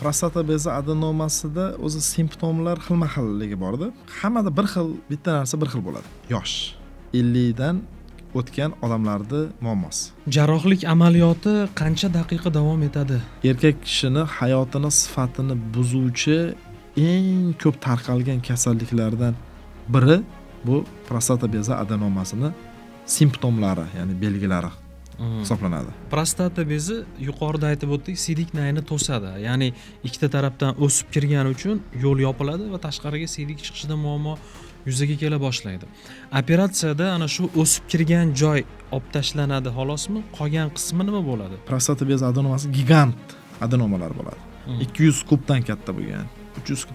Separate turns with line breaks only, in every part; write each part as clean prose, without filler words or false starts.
Prostata bezi adenomasida o'zi simptomlar xilma xilligi borda. Hammada bir xil, bitta narsa bir xil bo'ladi. Yosh. 50 dan o'tgan odamlarni muammosi.
Jarrohlik amaliyoti qancha daqiqa davom etadi?
Erkak kishini hayotini sifatini buzuvchi eng ko'p tarqalgan kasalliklardan biri bu prostata bezi adenomasini simptomlari, ya'ni belgilari hisoblanadi.
Prostata bezi yuqorida aytib o'tdik, siydik nayini to'sadi. Ya'ni ikkita tarafdan o'sib kirgani uchun yo'l yopiladi va tashqariga siydik chiqishida muammo yuzaga kela boshlaydi. Operatsiyada ana shu o'sib kirgan joy olib tashlanadi xolosmi? Qolgan qismi nima bo'ladi?
Prostata bezi adenomasi gigant adenomalar bo'ladi. 200 kubdan katta bo'lgan. 300,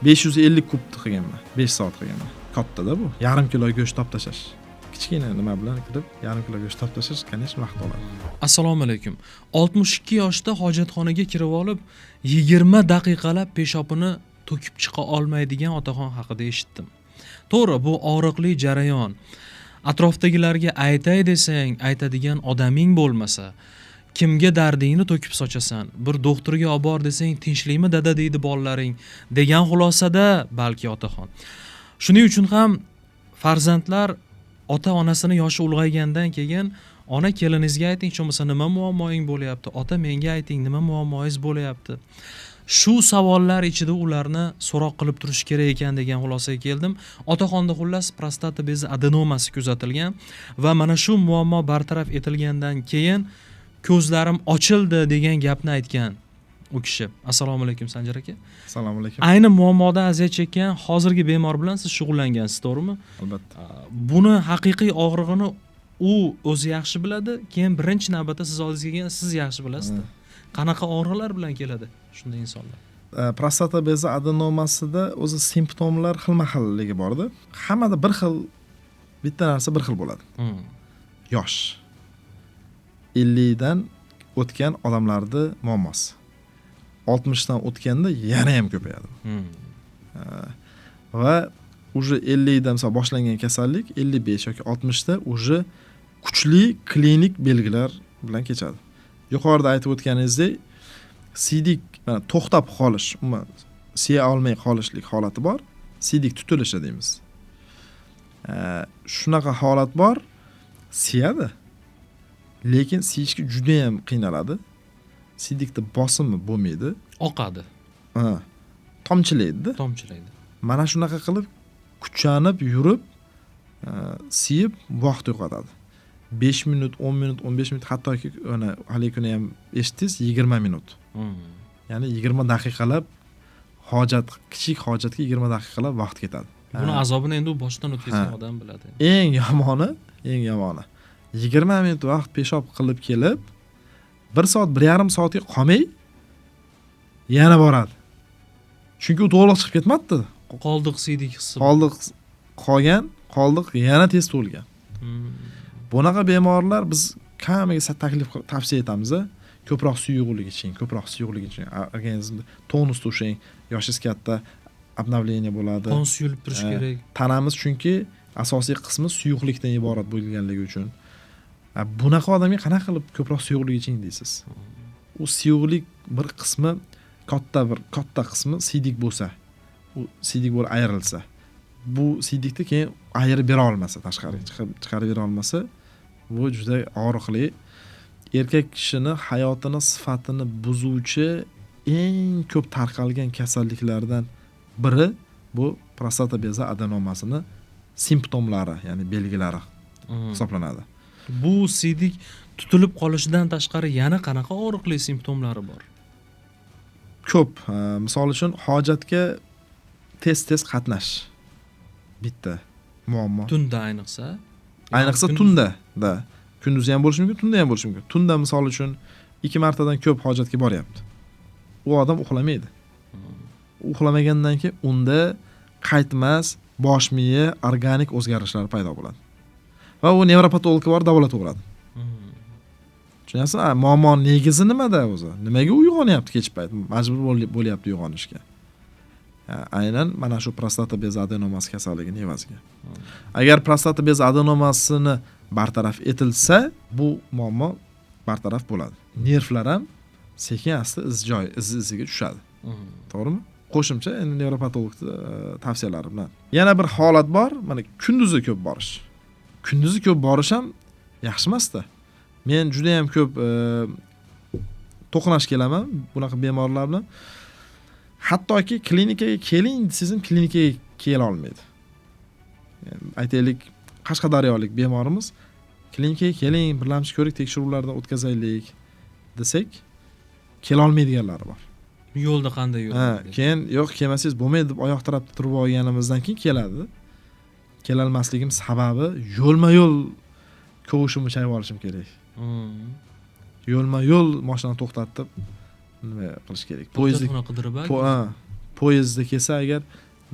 550 kubni qilganman. 5 soat qilganman. Kattada bu. Yarim kilo go'sht olib tashlash. Kichkina nima bilan kirib, yarim kilo go'sht olib tashlash, конечно, vaqt oladi.
Assalomu alaykum. 62 yoshda hojatxonaga kirib olib, 20 daqiqalab peshobini to'kib chiqa olmaydigan otaxon haqida eshitdim. To'g'ri, bu og'riqli jarayon. Atrofdagilarga aytay desang, aytadigan odaming bo'lmasa, kimga dardingni to'kib sochasan? Bir doktorga olib bor desang, tinchlikmi dada deydi bolalaring degan xulosada balki otaxon. Shuning uchun ham farzandlar ota-onasini yoshi ulg'aygandan keyin ona keliningizga ayting, bo'lmasa nima muammoing bo'lyapti? Ota menga ayting, nima muammoingiz bo'lyapti? Shu savollar ichida ularni so'roq qilib turish kerak ekan degan xulosaga keldim. Otaxonda xullas prostata bezi adenomasi kuzatilgan va mana shu muammo bartaraf etilgandan keyin ko'zlarim ochildi degan gapni aytgan u kishi. Assalomu alaykum Sanjar aka.
Assalomu alaykum.
Ayni muammodan aziyat chekkan hozirgi bemor bilan siz shug'ullangansiz, to'g'rimi?
Albatta.
Buni haqiqiy og'rig'ini u o'zi yaxshi biladi, keyin birinchi navbatda siz oldingizga kelgan siz yaxshi bilasiz. Qanaqa og'riqlar bilan keladi shunday insonlar?
Prostata bezi adenomasida o'zi simptomlar xilma xilligi borda. Hammada bir xil, bitta narsa bir xil bo'ladi. Yosh. 50 dan o'tgan odamlarni muammosi. 60 dan o'tganda yana ham ko'payadi. Va уже 50 dan misol boshlangan kasallik 55 yoki 60 da уже kuchli klinik belgilar bilan kechadi. Yuqorida aytib o'tganingizdek, siydik mana to'xtab qolish, umuman siya olmay qolishlik holati bor. Siydik tutilishi deymiz. Shunaqa holat bor, siyadi. Lekin siyishga juda ham qiynaladi. Siydikda bosimi bo'lmaydi.
Oqadi.
Ha, tomchilaydi.
Tomchilaydi.
Mana shunaqa qilib kuchanib yurib, siyib vaqt yo'qotadi. 5 minut, 10 minut, 15 minut, hattoki mana haligi kuni ham eshitdingiz, 20 minut. Ya'ni 20 daqiqalab hojat, kichik hojatga 20 daqiqalab vaqt ketadi.
Buni azobini endi u boshdan o'tkazgan odam biladi.
Eng yomoni, eng yomoni 20 minut vaqt peshob qilib kelib, 1 soat, 1,5 soatga qolmay yana boradi. Chunki u to'liq chiqib ketmabdi.
Qoldiq siydik hissi.
Qoldiq qolgan, qoldiq yana tez to'lgan. Bunaqa bemorlar biz kamiga taklif tavsiya etamiz, ko'proq suyuqlik iching, ko'proq suyuqlik iching, organizmda tonusda ushlang, yoshingiz katta, обновление bo'ladi.
Qon suyulib turishi kerak.
Tanamiz chunki asosiy qismi suyuqlikdan iborat bo'lganligi uchun. Bunaqa odamga qanaqa qilib ko'proq suyuqlik iching deysiz? U suyuqlik bir qismi, katta bir katta qismi siydik bo'lsa, u siydik bo'lib ayrilsa, bu siydikni keyin ayirib bera olmasa, tashqariga chiqarib bera olmasa, bu juda og'riqli. Erkak kishini hayotini sifatini buzuvchi eng ko'p tarqalgan kasalliklardan biri bu prostata bezi adenomasini simptomlari, ya'ni belgilari hisoblanadi.
Bu siydik tutilib qolishidan tashqari yana qanaqa og'riqli simptomlari bor?
Ko'p. Misol uchun hojatga tez-tez qatnash bitta muammo.
Tunda ayniqsa?
Ayniqsa tunda, da. Kunduzi ham bo'lishi mumkin, tunda ham bo'lishi mumkin. Tunda misol uchun 2 martadan ko'p hojatga boryapti. U odam uxlamaydi. Uxlamagandan keyin unda qaytmas bosh miya organik o'zgarishlar paydo bo'ladi. Va u nevropatologga borib davolataveradi. Tushunyapsizmi? Muammoning negizi nimada o'zi? Nimaga uyg'onyapti kech payt? Majbur bo'lyapti uyg'onishga. Aynan mana shu prostata bezi adenomasi kasalligining evaziga. Agar prostata bezi adenomasini bartaraf etilsa, bu muammo bartaraf bo'ladi. Nervlar ham sekin asta iz joy, iz iziga tushadi. To'g'rimi? Qo'shimcha endi nevropatologni tavsiyalari bilan. Yana bir holat bor, mana kunduzi ko'p borish. Kunduzi ko'p borish ham yaxshi emasda. Men juda ham ko'p to'qnash kelaman bunaqa bemorlar bilan. Hattoki klinikaga keling desangiz ham klinikaga kela olmaydi. Aytaylik, Qashqadaryolik bemorimiz klinikaga keling, birlamchi ko'rik tekshiruvlardan o'tkazaylik desak, kela olmaydiganlari bor.
Yo'lda qanday yo'l?
Keyin yo'q, kelmasangiz bo'lmaydi deb oyoq tarafda turib olganimizdan keyin keladi. Kelolmasligim sababi yo'lma-yo'l kovushimni chayib olishim kerak. Yo'lma-yo'l mashinani to'xtatib nima qilish kerak?
Poyezdni qidirib,
poyezdda kelsa agar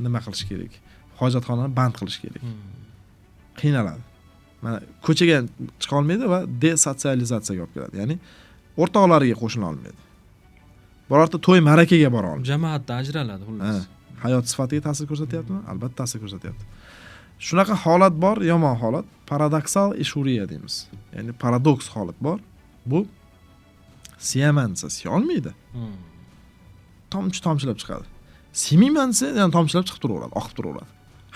nima qilish kerak? Hojatxonani band qilish kerak. Qiynaladi. Mana ko'chaga chiqa olmaydi va desotsializatsiyaga olib keladi. Ya'ni o'rtoqlariga qo'shila olmaydi. Birorta to'y ma'rakaga bora olmaydi.
Jamoatda ajraladi xullas.
Hayot sifatiga ta'sir ko'rsatyaptimi? Albatta ta'sir ko'rsatyapti. Shunaqa holat bor, yomon holat, paradoksal ishuriya deymiz. Ya'ni paradoks holat bor. Bu siyaman desa siya olmaydi. Tomchi tomchilab chiqadi. Siymayman desa yana tomchilab chiqib turaveradi, oqib turaveradi.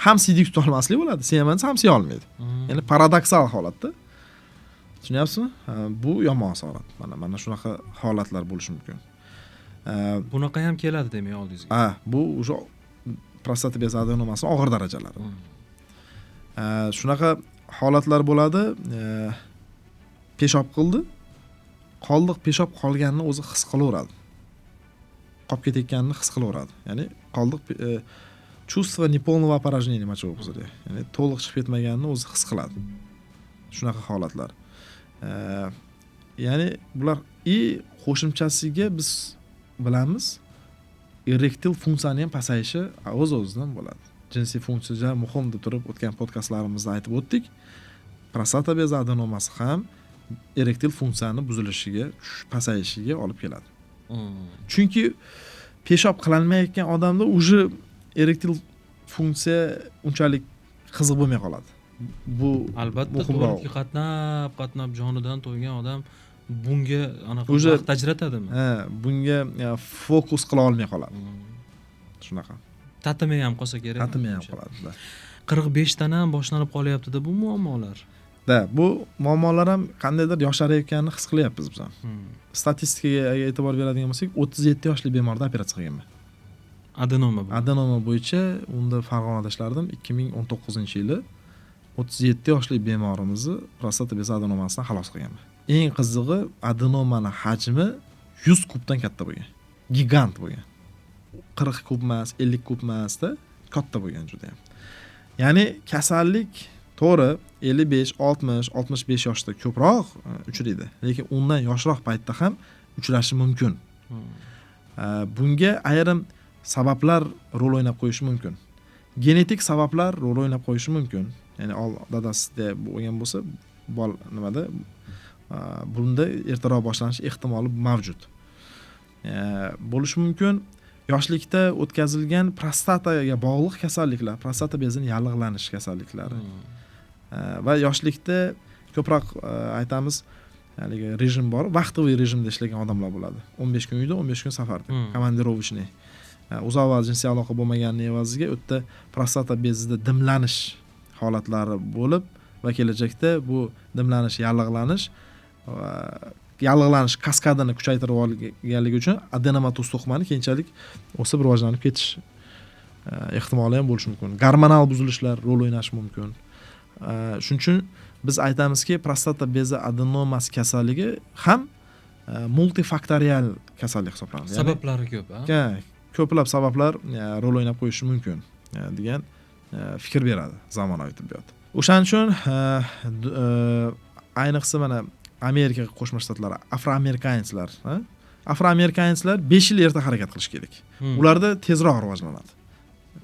Ham siydik tuta olmaslik bo'ladi, siyaman desa ham siya olmaydi. Ya'ni paradoksal holatda. Tushunyapsizmi? Bu yomon holat. Mana shunaqa holatlar bo'lishi mumkin.
Bunaqa ham keladi demak oldingizga.
Bu o'sha prostata bezi adenomasi og'ir darajalari. Shunaqa holatlar bo'ladi. Peshob qildi, qoldiq peshob qolganini o'zi his qilaveradi. Qolib ketayotganini his qilaveradi. Ya'ni qoldiq чувство неполного опорожнения мочевого пузыря. Ya'ni to'liq chiqib ketmaganini o'zi his qiladi. Shunaqa holatlar. Ya'ni bular qo'shimchasiga biz bilamiz, erektil funksiyani ham pasayishi o'z-o'zidan bo'ladi. Jinsiy funksiya juda muhim deb turib o'tgan podkastlarimizda aytib o'tdik. Prostata bezi adenomasi ham erektil funksiyani buzilishiga, pasayishiga olib keladi. Chunki peshob qilinmayotgan odamda уже erektil funksiya unchalik qiziq bo'lmay qoladi. Bu
albatta to'g'ri, qatnab jonidan to'ygan odam bunga anaqa vaqt ajratadimi?
Ha, bunga fokus qila olmay qoladi. Shunaqa.
Tatimay ham qolsa kerak.
Tatimay ham qoladi.
45 dan ham boshlanib qolyapti-da bu muammolar.
Da, bu muammolar ham qandaydir yosharayotganini his qilyapmiz biz ham. Statistikaga agar e'tibor beradigan bo'lsak, 37 yoshli bemorda operatsiya qilganman.
Adenoma bu.
Adenoma bo'yicha unda Farg'onada ishlardim. 2019-yili 37 yoshli bemorimizni prostata bezi adenomasidan xalos qilganman. Eng qizig'i, adenomani hajmi 100 kubdan katta bo'lgan. Gigant bo'lgan. 40 kub emas, 50 kub emasda, katta bo'lgan juda ham. Ya'ni kasallik to'g'ri 55, 60, 65 yoshda ko'proq uchraydi, lekin undan yoshroq paytda ham uchrashi mumkin. Bunga ayrim sabablar rol o'ynab qo'yishi mumkin. Genetik sabablar rol o'ynab qo'yishi mumkin. Ya'ni dadasida bo'lgan bo'lsa, bol nimada bunda ertaroq boshlanish ehtimoli mavjud. Bo'lishi mumkin. Yoshlikda o'tkazilgan prostataga bog'liq kasalliklar, prostata bezini yallig'lanish kasalliklari. Va yoshlikda ko'proq aytamiz, haligi rejim bor, vaqtiviy rejimda ishlagan odamlar bo'ladi. 15 kun uyda, 15 kun safarda, komandirovочный. Uzoq vaqt jinsiy aloqa bo'lmaganning evaziga u yerda prostata bezida dimlanish holatlari bo'lib va kelajakda bu dimlanish, yallig'lanish va yallig'lanish kaskadini kuchaytirib olganligi uchun adenomatoz to'qimani keyinchalik o'sib rivojlanib ketish ehtimoli ham bo'lishi mumkin. Gormonal buzilishlar rol o'ynashi mumkin. Shuning uchun biz aytamizki, prostata bezi adenomasi kasalligi ham multifaktorial kasallik hisoblanadi.
Sabablari ko'p,
ha? Ko'plab sabablar rol o'ynab qo'yishi mumkin degan fikr beradi zamonaviy tibbiyot. O'shaning uchun ayniqsa mana Amerika Qo'shma Shtatlari, afroamerikanslar, afroamerikanslar 5 yil erta harakat qilish kerak. Ularda tezroq rivojlanadi.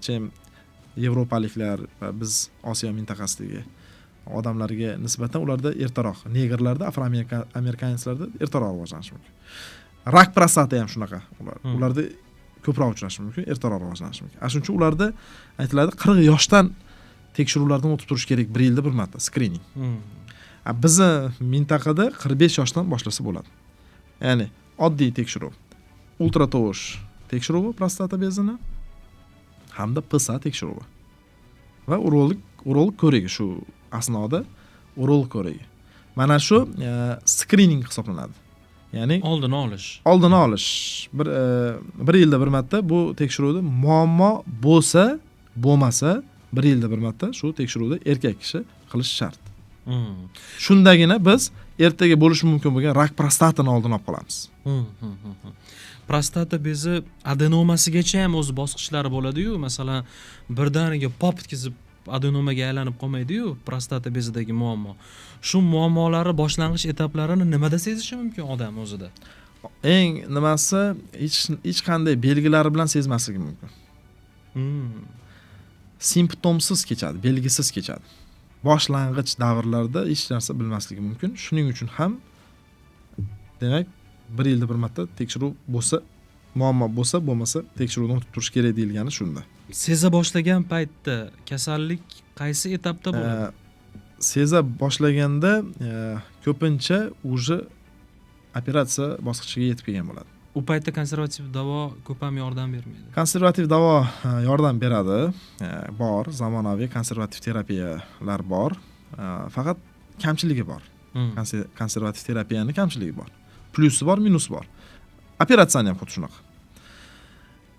Chem yevropaliklar va biz Osiyo mintaqasidagi odamlarga nisbatan ularda ertaroq, negrlarda, afroamerikanslarda ertaroq rivojlanishi mumkin. Rak prostata ham shunaqa. Ularda ko'proq uchrashi mumkin, ertaroq rivojlanishi mumkin. Shuning uchun ularda aytiladi 40 yoshdan tekshiruvlardan o'tib turish kerak, bir yilda bir marta skrining. Bizni mintaqada 45 yoshdan boshlasa bo'ladi. Ya'ni oddiy tekshiruv, ultratovush tekshiruvi prostata bezini hamda PSA tekshiruvi va urolog ko'rigi, shu asnoda urolog ko'rigi. Mana shu skrining hisoblanadi. Ya'ni
oldini olish.
Oldini olish. Bir yilda bir marta bu tekshiruvda muammo bo'lsa, bo'lmasa bir yilda bir marta shu tekshiruvni erkak kishi qilish shart. Shundagina biz ertaga bo'lishi mumkin bo'lgan rak prostatani oldini olib qolamiz.
Prostata bezi adenomasigacha ham o'zi bosqichlari bo'ladi-yu, masalan, birdaniga pop etkizib adenomaga aylanib qolmaydi-yu prostata bezidagi muammo. Shu muammolari boshlang'ich etaplarini nimada sezishi mumkin odam o'zida?
Eng nimasi, hech qanday belgilari bilan sezmasligi mumkin. Simptomsiz kechadi, belgisiz kechadi. Boshlang'ich davrlarda hech narsa bilmasligi mumkin. Shuning uchun ham demak, bir yilda bir marta tekshiruv bo'lsa, muammo bo'lsa, bo'lmasa tekshiruvdan o'tib turish kerak deyilgani shunda.
Seza boshlagan paytda kasallik qaysi etapda bo'ladi?
Seza boshlaganda ko'pincha уже operatsiya bosqichiga yetib kelgan bo'ladi.
U paytda konservativ davo ko'p ham yordam bermaydi.
Konservativ davo yordam beradi. Bor, zamonaviy konservativ terapiyalar bor. Faqat kamchiligi bor. Konservativ terapiyaning kamchiligi bor. Plusi bor, minusi bor. Operatsiyani ham xuddi shunaqa.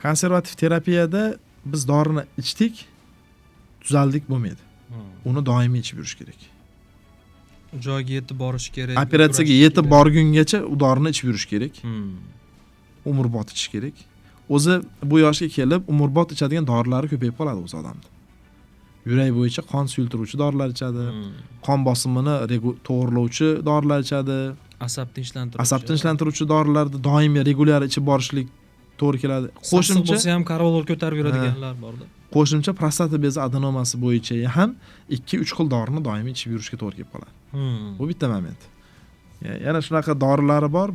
Konservativ terapiyada biz dorini ichdik, tuzaldik bo'lmaydi. Uni doimiy ichib yurish kerak.
Joyiga yetib borish kerak.
Operatsiyaga yetib borgungacha u dorini ichib yurish kerak. Umrbod ichish kerak. O'zi bu yoshga kelib umrbod ichadigan dorilari ko'payib qoladi o'zi odamda. Yurak bo'yicha qon suyultiruvchi dorilar ichadi, qon bosimini to'g'rilovchi dorilar ichadi,
asab tinchlantiruvchi.
Asab tinchlantiruvchi dorilarni doimiy regulyar ichib borishlik to'g'ri keladi.
Qo'shimcha bo'lsa ham karvolol ko'tarib yuradiganlar borda.
Qo'shimcha prostata bezi adenomasi bo'yicha ham 2-3 xil dorini doimiy ichib yurishga to'g'ri kelib qoladi. Bu bitta moment. Yana shunaqa dorilari bor,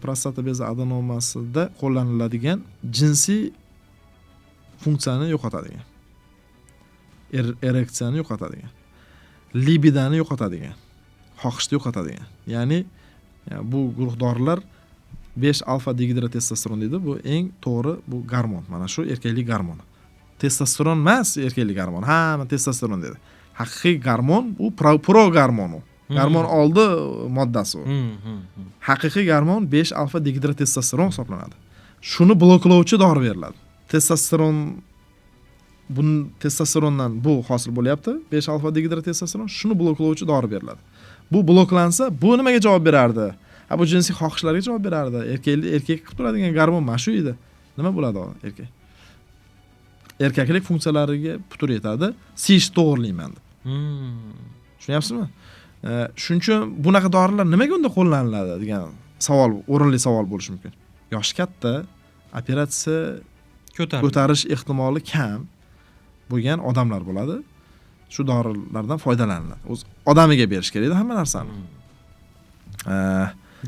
prostata bezi adenomasida qo'llaniladigan jinsiy funksiyani yo'qotadigan, ereksiyani yo'qotadigan, libidani yo'qotadigan, xohishni yo'qotadigan. Ya'ni bu guruh dorilar 5 alfa dehidrotestosteron deydi. Bu eng to'g'ri, bu gormon. Mana shu erkaklik gormoni. Testosteron emas, erkaklik gormoni. Hamma testosteron dedi. Haqiqiy gormon bu pro gormon u. Gormon oldi moddasi u. Haqiqiy gormon 5 alfa dehidrotestosteron hisoblanadi. Shuni bloklovchi dori beriladi. Testosteron, bun testosterondan bu hosil bo'lyapti. 5 alfa dehidrotestosteron, shuni bloklovchi dori beriladi. Bu bloklansa, bu nimaga javob berardi? Ha, bu jinsiy xohishlarga javob berardi. Erkaklik erkak qilib turadigan gormon mana shu edi. Nima bo'ladi erkak? Erkaklik funksiyalariga putur yetadi. Sish to'g'rilayman deb. Tushunyapsizmi? Shuning uchun bunaqa dorilar nimaga unda qo'llaniladi degan savol o'rinli savol bo'lishi mumkin. Yoshi katta, operatsiya ko'tarish ehtimoli kam bo'lgan odamlar bo'ladi. Shu dorilardan foydalaniladi. O'z odamiga berish kerakda hamma narsani.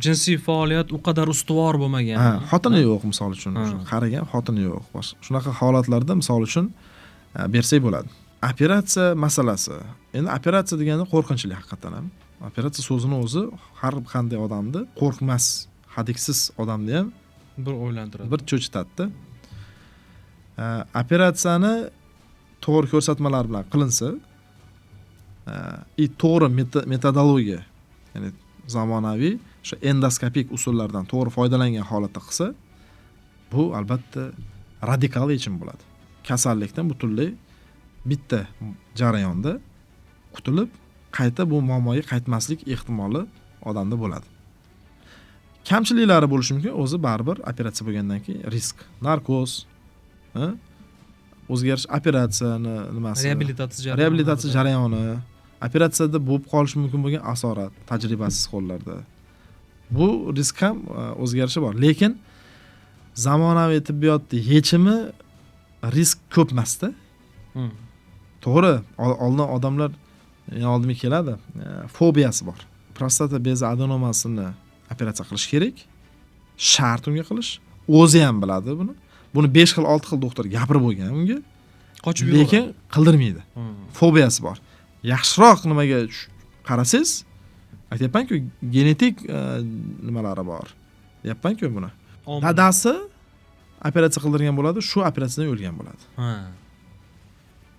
Jinsiy faoliyat u qadar ustuvor bo'lmagan.
Ha, xotini yo'q misol uchun, qaragan xotini yo'q. Shunaqa holatlarda misol uchun bersak bo'ladi. Operatsiya masalasi. Endi operatsiya degani qo'rqinchli haqiqatan ham. Operatsiya so'zini o'zi har qanday odamni qo'rqmas, hadiksiz odamni ham
bir o'ylantiradi.
Bir cho'chitadi. Operatsiyani to'g'ri ko'rsatmalar bilan qilinsa, to'g'ri metodologiya, ya'ni zamonaviy o'sha endoskopik usullardan to'g'ri foydalangan holatda qilsa, bu albatta radikal yechim bo'ladi. Kasallikdan butunlay bitta jarayonda qutulib, qayta bu muammoga qaytmaslik ehtimoli odamda bo'ladi. Kamchiliklari bo'lishi mumkin, o'zi baribir operatsiya bo'lgandan keyin risk, narkoz, ha? O'zgarish operatsiyani nimasi?
Reabilitatsiya jarayoni.
Reabilitatsiya jarayoni, operatsiyada bo'lib qolishi mumkin bo'lgan asorat, tajribasiz qo'llarda. Bu risk ham o'zgarishi bor, lekin zamonaviy tibbiyotning yechimi risk ko'p emasda. To'g'ri, oldin odamlar meni oldimga keladi, fobiyasi bor. Prostata bezi adenomasini operatsiya qilish kerak, shart unga qilish. O'zi ham biladi buni. Buni 5 xil, 6 xil doktor gapirib bo'lgan unga.
Qochib yuraveradi.
Lekin qildirmaydi. Fobiyasi bor. Yaxshiroq nimaga qarasangiz, aytyapman-ku, genetik nimalari bor. Deyapman-ku buni.
Omil.
Dadasi Operatsiya qildirgan bo'ladi, shu operatsiyadan o'lgan bo'ladi.
Ha.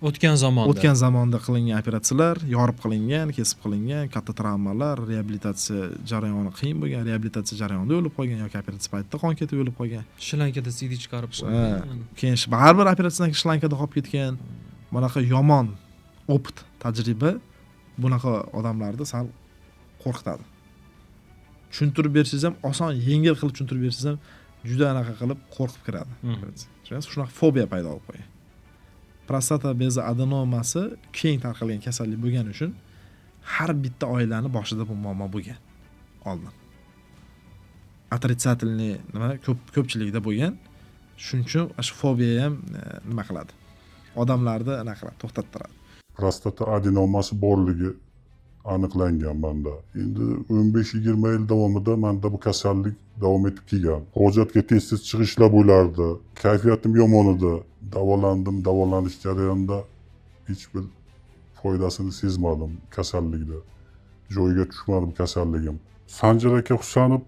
O'tgan zamonda.
O'tgan zamonda qilingan operatsiyalar, yorib qilingan, kesib qilingan, katta travmalar, reabilitatsiya jarayoni qiyin bo'lgan, reabilitatsiya jarayonida o'lib qolgan yoki operatsiya paytida qon ketib o'lib qolgan.
Shlankada siydik chiqarib qo'ygan.
Keyin baribir operatsiyadan keyin shlankada qolib ketgan. Bunaqa yomon опыт, tajriba bunaqa odamlarni sal qo'rqitadi. Tushuntirib bersangiz ham, oson, yengil qilib tushuntirib bersangiz ham juda anaqa qilib qo'rqib kiradi. Tushunasiz? Shunaqa fobiya paydo bo'lib qo'ygan. Prostata bezi adenomasi keng tarqalgan kasallik bo'lgani uchun har bitta oilani boshida bu muammo bo'lgan oldin. Отрицательный nima ko'pchilikda bo'lgan. Shuning uchun shu fobiya ham nima qiladi? Odamlarni anaqa qiladi, to'xtattiradi.
Prostata adenomasi borligi aniqlangan menda. Endi 15-20 yil davomida menda bu kasallik davom etib kelgan. Hojatga tez-tez chiqishlar bo'lardi. Kayfiyatim yomon edi. Davolandim, davolanish jarayonida hech bir foydasini sezmadim kasallikda. Joyiga tushmadim kasalligim. Sanjar aka Husanov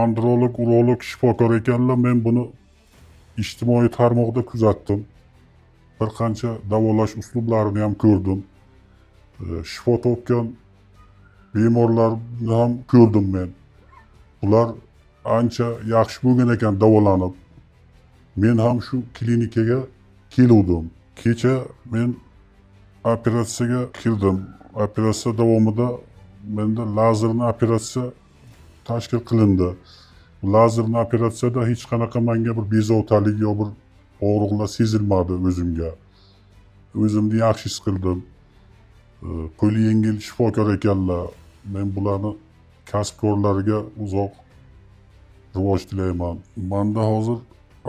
androlog, urolog shifokor ekanlar. Men buni ijtimoiy tarmoqda kuzatdim. Bir qancha davolash uslublarini ham ko'rdim. Shifo topgan bemorlarni ham ko'rdim men. Ular ancha yaxshi bo'lgan ekan davolanib. Men ham shu klinikaga keluvdim. Kecha men operatsiyaga kirdim. Operatsiya davomida menda lazerni operatsiya tashkil qilindi. Lazerni operatsiyada hech qanaqa menga bir bezovtalik yo bir og'riqlar sezilmadi o'zimga. O'zimni yaxshi his qildim. Qo'li yengil shifokor ekanlar. Men bularni kasbkorlariga uzoq rivoj tilayman. Menda hozir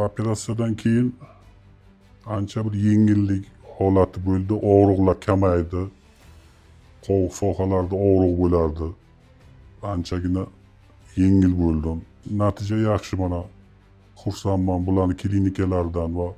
operatsiyadan keyin ancha bir yengillik holati bo'ldi, og'riqlar kamaydi. Qovoq sohalarida og'riq bo'lardi. Anchagina yengil bo'ldim. Natija yaxshi, mana xursandman bularni klinikalardan va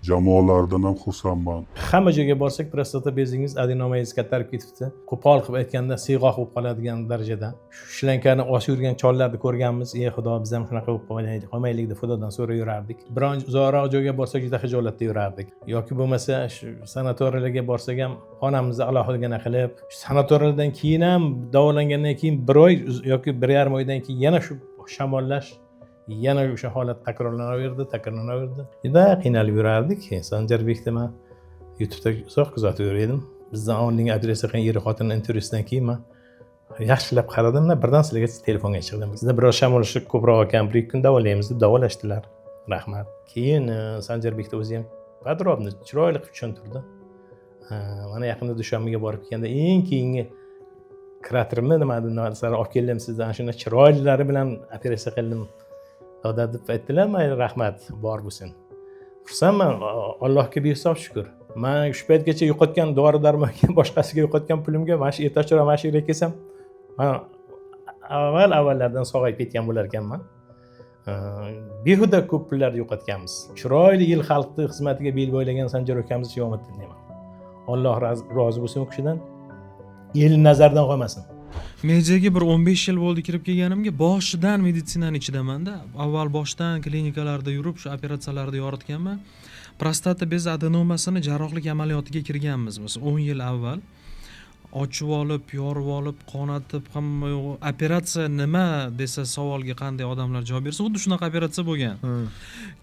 jamoalardan ham xursandman.
Hamma joyga borsak, prostata bezingiz, adenomangiz kattarib ketibdi. Qo'pol qilib aytganda, siyg'oq bo'lib qoladigan darajada. Shu shlankani osib yurgan chollarni ko'rganmiz. Ey Xudo, biz ham shunaqa bo'lib qolmaylik deb Xudodan so'rab yurardik. Biron uzoqroq joyga borsak juda xijolatda yurardik. Yoki bo'lmasa shu sanatoriylarga borsak ham xonamizni alohidagina qilib, sanatoriylardan keyin ham davolangandan keyin bir oy yoki 1,5 oydan keyin yana shu shamollash, yana o'sha holat takrorlanaverdi, takrorlanaverdi. Juda qiynalib yurardik. Sanjarbekni man YouTube'da uzoq kuzatib yurardim. Bizdan oldingi operatsiya qilgan er xotin intervyusidan keyin man yaxshilab qaradimda, birdan sizlarga telefonga chiqdim. Sizda biroz shamollash ko'proq ekan, 1-2 kun davolaymiz deb davolashdilar. Rahmat. Keyin Sanjarbekni o'zi ham подробно, chiroyli qilib tushuntirdi. Mana yaqinda Dushanbaga borib kelganda eng keyingi kraterimni nima narsalar olib keldim sizdan, shuni chiroylilari bilan operatsiya qildim. Doda deb aytdilar, mayli, rahmat, bor bo'lsin. Xursandman, Allohga behisob shukur. Man shu paytgacha yo'qotgan dori darmonga, boshqasiga yo'qotgan pulimga mana shu ertachiroq mana shu yerga kelsam, man avval avvallardan sog'ayib ketgan bo'lar ekanman. Behuda ko'p pullar yo'qotganmiz. Chiroyli yil xalqni xizmatiga bel bo'ylagan Sanjar ukamizni siyomatidan deyman. Alloh rozi bo'lsin u kishidan. El nazardan qolmasin.
Mediaga bir 15 yil bo'ldi kirib kelganimga, boshidan meditsinani ichidamanda. Avval boshdan klinikalarda yurib, shu operatsiyalarda yoritganman. Prostata bezi adenomasini jarrohlik amaliyotiga kirganmiz biz 10 yil avval. Ochib olib, yorib olib, qonatib, hamma yo'q. Operatsiya nima desa savolga qanday odamlar javob bersa, xuddi shunaqa operatsiya bo'lgan.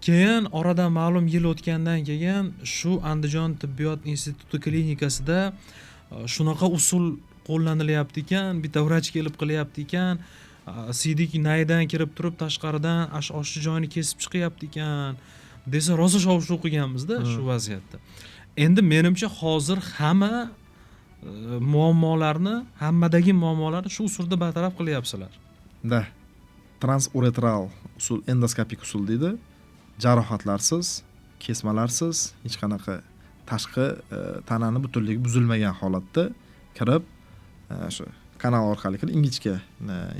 Keyin oradan ma'lum yil o'tgandan keyin shu Andijon tibbiyot instituti klinikasida shunaqa usul qo'llanilyapti ekan, bitta vrach kelib qilyapti ekan, siydik naydan kirib turib tashqaridan ash oshchi joyini kesib chiqyapti ekan desa rosa shov-shuv qilganmiz-da shu vaziyatda. Endi menimcha hozir hamma muammolarni, hammadagi muammolarni shu usulda bartaraf qilyapsizlar.
Da. Transuretral usul, endoskopik usul deydi. Jarohatlarsiz, kesmalarsiz, hech qanaqa tashqi tanani butunligi buzilmagan holatda kirib, shu kanal orqali kirib, ingichka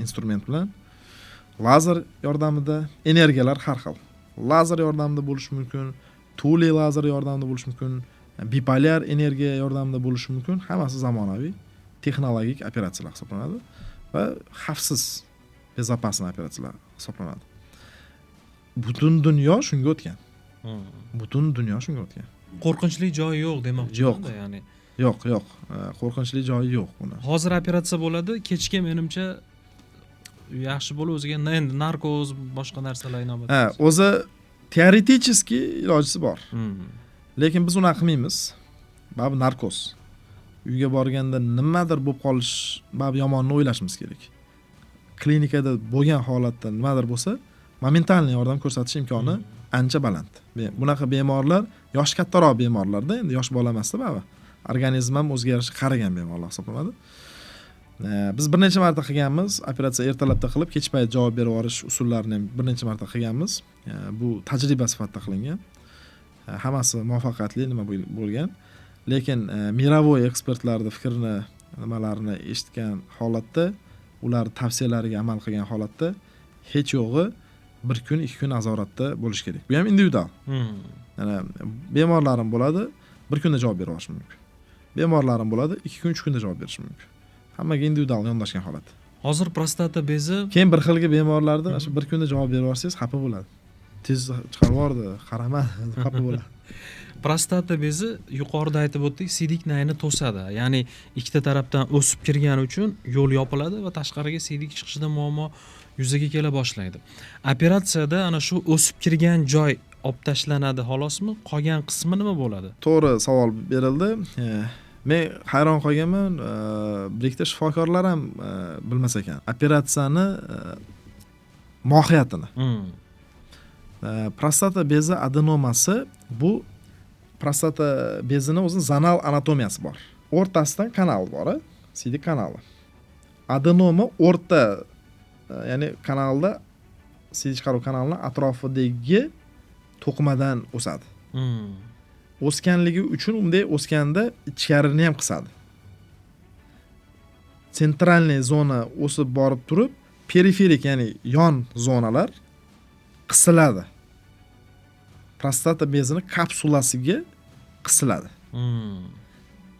instrument bilan lazer yordamida, energiyalar har xil. Lazer yordamida bo'lishi mumkin, tuli lazer yordamida bo'lishi mumkin, bipolar energiya yordamida bo'lishi mumkin. Hammasi zamonaviy texnologik operatsiyalar hisoblanadi va xavfsiz, безопасный operatsiyalar hisoblanadi. Butun dunyo shunga o'tgan. Butun dunyo shunga o'tgan.
Qo'rqinchli joyi yo'q demoqchiman.
Yo'q.
Ya'ni
Yo'q, yo'q. Qo'rqinchli joyi yo'q buni.
Hozir operatsiya bo'ladi, kechga menimcha yaxshi bo'lib o'ziga endi narkoz, boshqa narsalar inobatga.
Ha, o'zi teoretически ilojisi bor. Lekin biz unaqa qilmaymiz. Baribir narkoz. Uyga borganda nimadir bo'lib qolish, baribir yomonni o'ylashimiz kerak. Klinikada bo'lgan holatda nimadir bo'lsa, momentalniy yordam ko'rsatish imkoni ancha baland. Bunaqa bemorlar yosh kattaroq bemorlarda, endi yosh bola emasda baribir. Organizm ham o'zgarishi qaragan bemorlar hisoblanadi. Biz bir necha marta qilganmiz, operatsiya ertalabda qilib, kech payt javob berib yuborish usullarini ham bir necha marta qilganmiz. Bu tajriba sifatida qilingan. Hammasi muvaffaqiyatli nima bo'lgan. Lekin мировой ekspertlarning fikrini, nimalarini eshitgan holatda, ular tavsiyalariga amal qilgan holatda hech yo'g'i 1 kun, 2 kun nazoratda bo'lish kerak. Bu ham individual. Ya'ni bemorlarim bo'ladi, 1 kunda javob berib yuborishi mumkin. Bemorlarim bo'ladi, 2 kun, 3 kunda javob berishi mumkin. Hammaga individual yondashgan holat.
Hozir prostata bezi
keyin bir xilgi bemorlarda shu 1 kunda javob berib yuborsangiz xafa bo'ladi. Tez chiqarib yubordi, qaramadi, xafa bo'ladi.
Prostata bezi yuqorida aytib o'tdik, siydik nayini to'sadi. Ya'ni ikkita tarafdan o'sib kirgani uchun yo'l yopiladi va tashqariga siydik chiqishida muammo yuzaga kela boshlaydi. Operatsiyada ana shu o'sib kirgan joy olib tashlanadi xolosmi? Qolgan qismi nima bo'ladi?
To'g'ri savol berildi. Men hayron qolganman, bir ikkita shifokorlar ham bilmas ekan operatsiyani mohiyatini. Prostata bezi adenomasi, bu prostata bezini o'zini zonal anatomiyasi bor. O'rtasidan kanal bor, siydik kanali. Adenoma o'rta, ya'ni kanalda siydik chiqaruv kanalining atrofidagi to'qimadan o'sadi. O'sganligi uchun unday o'sganda ichkarini ham qisadi. Sentralniy zona o'sib borib turib, periferik, ya'ni yon zonalar qisiladi. Prostata bezini kapsulasiga qisiladi.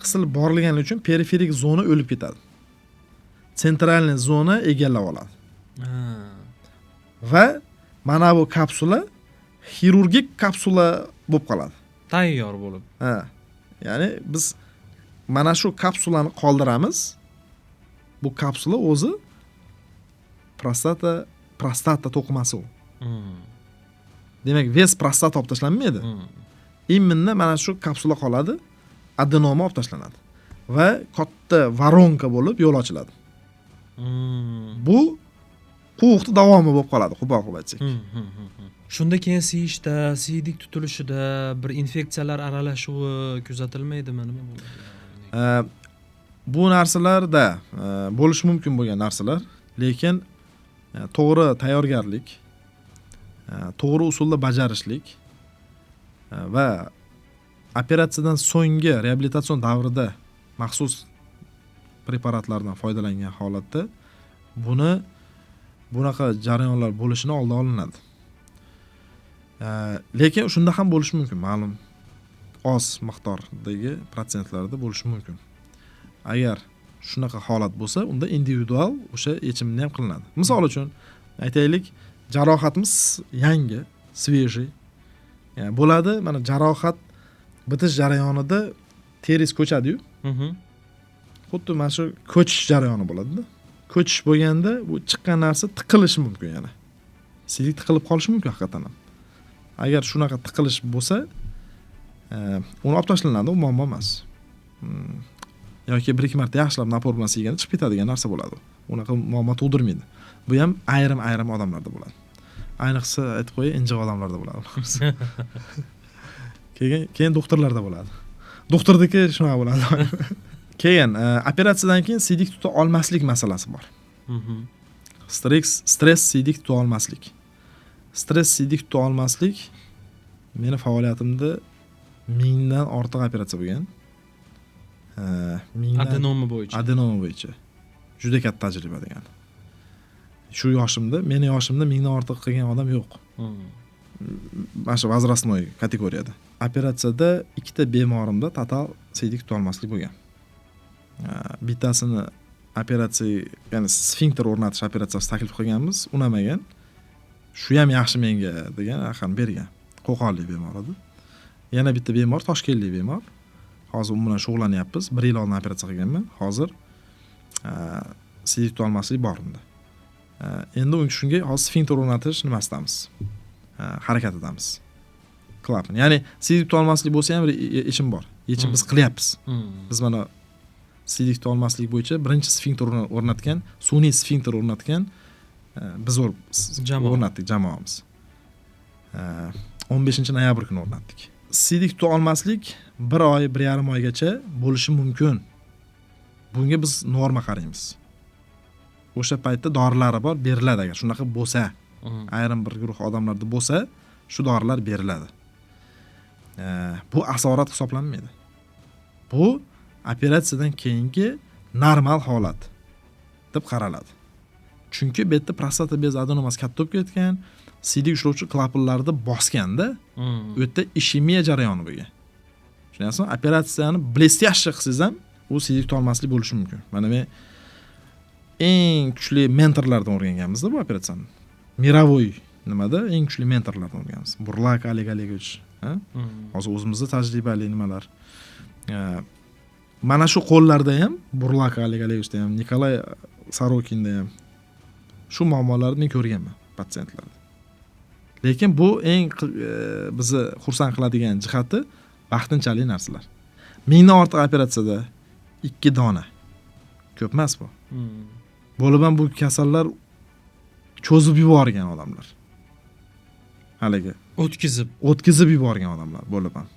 Qisilib borilgani uchun periferik zona o'lib ketadi. Sentralniy zona egallab oladi. Va mana bu kapsula xirurgik kapsula bo'lib qoladi.
Tayyor bo'lib.
Ha. Ya'ni biz mana shu kapsulani qoldiramiz. Bu kapsula o'zi prostata to'qimasi u. Demak, ves prostata olib tashlanmaydi. Именно mana shu kapsula qoladi, adenoma olib tashlanadi va katta voronka bo'lib yo'l ochiladi. Bu quvuqning davomi bo'lib qoladi, qo'pol qilib aytsak.
Shunda keyin siyishda, siydik tutilishida bir infeksiyalar aralashuvi kuzatilmaydimi, nima bo'ladi?
Bu narsalarda bo'lishi mumkin bo'lgan narsalar, lekin to'g'ri tayyorgarlik, to'g'ri usulda bajarishlik va operatsiyadan so'nggi reabilitatsion davrida maxsus preparatlardan foydalangan holatda bunaqa jarayonlar bo'lishini oldi olinadi. Lekin shunda ham bo'lishi mumkin, ma'lum oz miqdordagi protsentlarda bo'lishi mumkin. Agar shunaqa holat bo'lsa, unda individual o'sha yechimni ham qilinadi. Misol uchun, aytaylik, jarohatimiz yangi, svejiy. Ya'ni bo'ladi, mana jarohat bitish jarayonida teris ko'chadi-yu. Xuddi mana shu ko'chish jarayoni bo'ladi-da. Ko'chish bo'lganda bu chiqqan narsa tiqilishi mumkin yana. Siydik tiqilib qolishi mumkin haqiqatan ham. Agar shunaqa tiqilish bo'lsa, uni olib tashlanadi, u muammo emas. Yoki bir ikki marta yaxshilab napor bilan siyganda chiqib ketadigan narsa bo'ladi. Unaqa muammo tug'dirmaydi. Bu ham ayrim-ayrim odamlarda bo'ladi. Ayniqsa aytib qo'yay, injiq odamlarda bo'ladi. Keyin doktorlarda bo'ladi. Doktorniki shunaqa bo'ladi. Keyin operatsiyadan keyin siydik tuta olmaslik masalasi bor. Stress siydik tuta olmaslik. Stress siydik tuta olmaslik meni faoliyatimda 1000dan ortiq operatsiya bo'lgan.
Adenoma bo'yicha.
Adenoma bo'yicha. Juda katta tajriba degani. Shu yoshimda, meni yoshimda 1000dan ortiq qilgan odam yo'q. Mana shu возрастной kategoriyada. Operatsiyada ikkita bemorimda total siydik tuta olmaslik bo'lgan. Bittasini operatsiya, ya'ni sfinkter o'rnatish operatsiyasi taklif qilganmiz, unamagan. Shu ham yaxshi menga degan aqani bergan. Qo'qonlik bemor edi. Yana bitta bemor, toshkentlik bemor. Hozir u bilan shug'ullanyapmiz. 1 yil oldin operatsiya qilganman. Hozir siydik tutolmaslik bor unda. Endi shunga hozir sfinkter o'rnatish nimasidamiz? Harakatidamiz. Klapan. Ya'ni siydik tutolmaslik bo'lsa ham yechim bor. Yechim biz qilyapmiz. Biz mana siydik tutolmaslik bo'yicha birinchi sfinkter o'rnatgan, sun'iy sfinkter o'rnatgan biz o'rnatdik jamoamiz. 15 noyabr kuni o'rnatdik. Siydik tuta olmaslik 1 oy, 1,5 oygacha bo'lishi mumkin. Bunga biz norma qaraymiz. O'sha paytda dorilari bor, beriladi agar shunaqa bo'lsa. Ayrim bir guruh odamlarda bo'lsa, shu dorilar beriladi. Bu asorat hisoblanmaydi. Bu operatsiyadan keyingi normal holat deb qaraladi. Chunki bu yerda prostata bezi adenomasi katta bo'lib ketgan, siydik ushlovchi klapanlarni bosganda, u yerda ishemiya jarayoni bo'lgan. Tushunyapsizmi? Operatsiyani блестяще qilsangiz ham u siydik tutolmaslik bo'lishi mumkin. Mana men eng kuchli mentorlardan o'rganganmiz-da bu operatsiyani. Мировой nimada eng kuchli mentorlardan o'rganamiz. Burlak Oleg Olegovich, hozir o'zimizda tajribali nimalar. Mana shu qo'llarda ham, Burlak Oleg Olegovichda ham, Nikolay Sorokinda ham shu muammolarni men ko'rganman patsientlarda. Lekin bu eng bizni xursand qiladigan jihati vaqtinchalik narsalar. 1000dan ortiq operatsiyada 2 dona. Ko'p emas bu. Bo'lib ham bu kasallar cho'zib yuborgan odamlar. Haligi o'tkazib yuborgan odamlar bo'lib ham.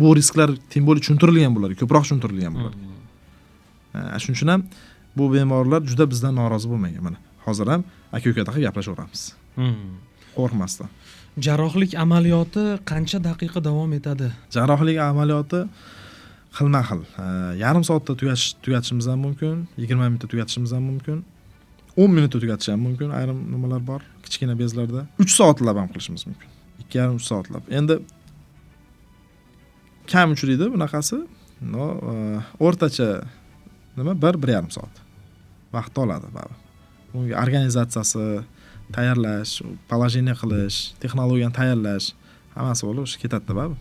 Bu risklar тем более tushuntirilgan bularga, ko'proq tushuntirilgan bularga. Shuning uchun ham bu bemorlar juda bizdan norozi bo'lmagan. Mana hozir ham aka-ukada qilib gaplashaveramiz. Qo'rqmasdan.
Jarrohlik amaliyoti qancha daqiqa davom etadi?
Jarrohlik amaliyoti xilma-xil. Yarim soatda tugatishimiz ham mumkin, 20 minutda tugatishimiz ham mumkin, 10 minutda tugatish ham mumkin. Ayrim nimalar bor, kichkina bezlarda 3 soatlab ham qilishimiz mumkin. 2,5-3 soatlab. Endi kam uchraydi bunaqasi. No, o'rtacha nima 1-1,5 soat vaqt oladi baribir. Bunga organizatsiyasi, tayyorlash, положение qilish, texnologiyani tayyorlash hammasi bo'lib o'sha ketadi baribir.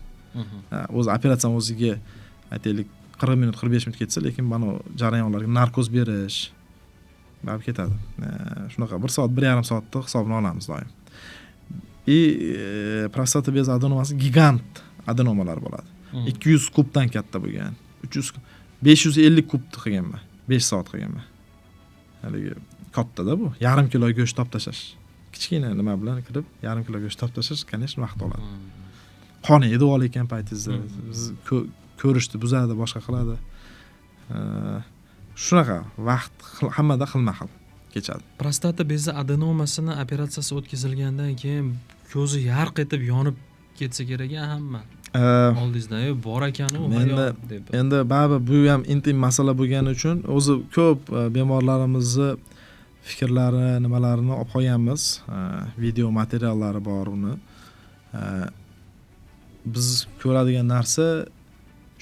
O'zi operatsiyani o'ziga aytaylik 40 minut, 45 minut ketsa, lekin mana jarayonlarga narkoz berish baribir ketadi. Shunaqa 1 soat, 1,5 soatni hisobini olamiz doim. И prostata bezi adenomasi gigant adenomalar bo'ladi. 200 kubdan katta bo'lgan. 300, 550 kubni qilganman. 5 soat qilganman. Haligi kattada bu. Yarim kilo go'sht olib tashlash. Kichkina nima bilan kirib, yarim kilo go'sht olib tashlash, конечно, vaqt oladi. Qon yedib olayotgan paytingizda biz ko'rishni buzadi, boshqa qiladi. Shunaqa vaqt hammada xilma-xil kechadi.
Prostata bezi adenomasini operatsiyasi o'tkazilgandan keyin ko'zi yarq etib yonib ketsa kerak hamma. Oldingizdan bor ekan u hayot deb.
Endi baribir bu ham intim masala bo'lgani uchun o'zi ko'p bemorlarimizni fikrlari, nimalarini olib qo'yganmiz. Video materiallari bor uni. Biz ko'radigan narsa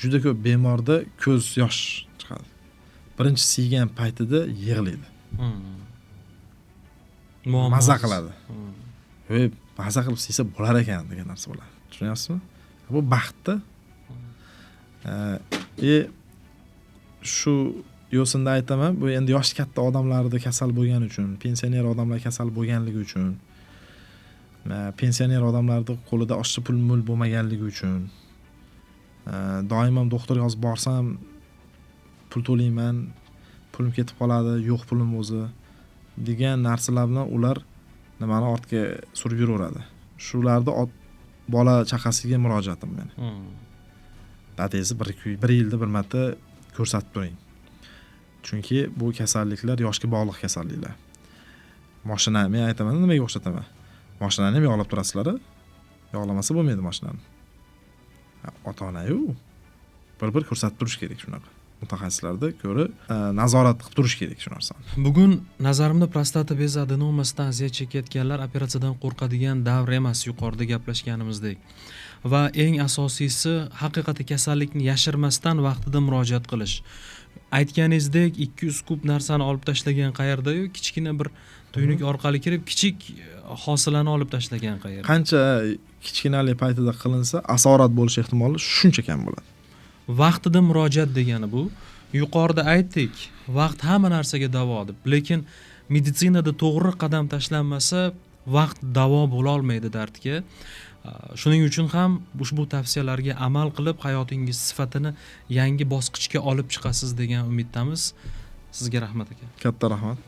juda ko'p bemorda ko'z yosh chiqadi. Birinchi siygan paytida yig'laydi. Maza qiladi. Voy, maza qilib siysa bo'lar ekan degan narsa bo'ladi. Tushunyapsizmi? Bu baxtda. Shu yo'sinda aytaman, bu endi yoshi katta odamlarda kasal bo'lgani uchun, pensioner odamlar kasal bo'lganligi uchun, pensioner odamlarda qo'lida oshcha pul mul bo'lmaganligi uchun, doim ham doktorga hozir borsam pul to'layman, pulim ketib qoladi, yo'q pulim o'zi degan narsalar bilan ular nimani ortga surib yuraveradi. Shularni bola chaqasiga murojaatim meni. Dadangizni bir yilda bir marta ko'rsatib turing. Chunki bu kasalliklar yoshga bog'liq kasalliklar. Mashina, men aytaman, nimaga o'xshataman? Mashinani ham yog'lab turasizlar, yog'lamasa bo'lmaydi mashinani. Ota-ona-yu bir-bir ko'rsatib turish kerak shunaqa. Mutaxassislarda ko'rib, nazorat qilib turish kerak shu narsani.
Bugun nazarimda prostata bezi adenomasidan aziyat chekayotganlar operatsiyadan qo'rqadigan davr emas, yuqorida gaplashganimizdek. Va eng asosiysi, haqiqatda kasallikni yashirmasdan vaqtida murojaat qilish. Aytganingizdek 200 kub narsani olib tashlagan qayerda-yu, kichkina bir tuynuk orqali kirib kichik hosilani olib tashlagan qayerda.
Qancha kichkinalik paytida qilinsa, asorat bo'lish ehtimoli shuncha kam bo'ladi.
Vaqtida murojaat degani bu. Yuqorida aytdik, vaqt hamma narsaga davo deb. Lekin meditsinada to'g'ri qadam tashlanmasa, vaqt davo bo'la olmaydi dardga. Shuning uchun ham ushbu tavsiyalarga amal qilib hayotingiz sifatini yangi bosqichga olib chiqasiz degan umiddamiz. Sizga rahmat aka.
Katta rahmat.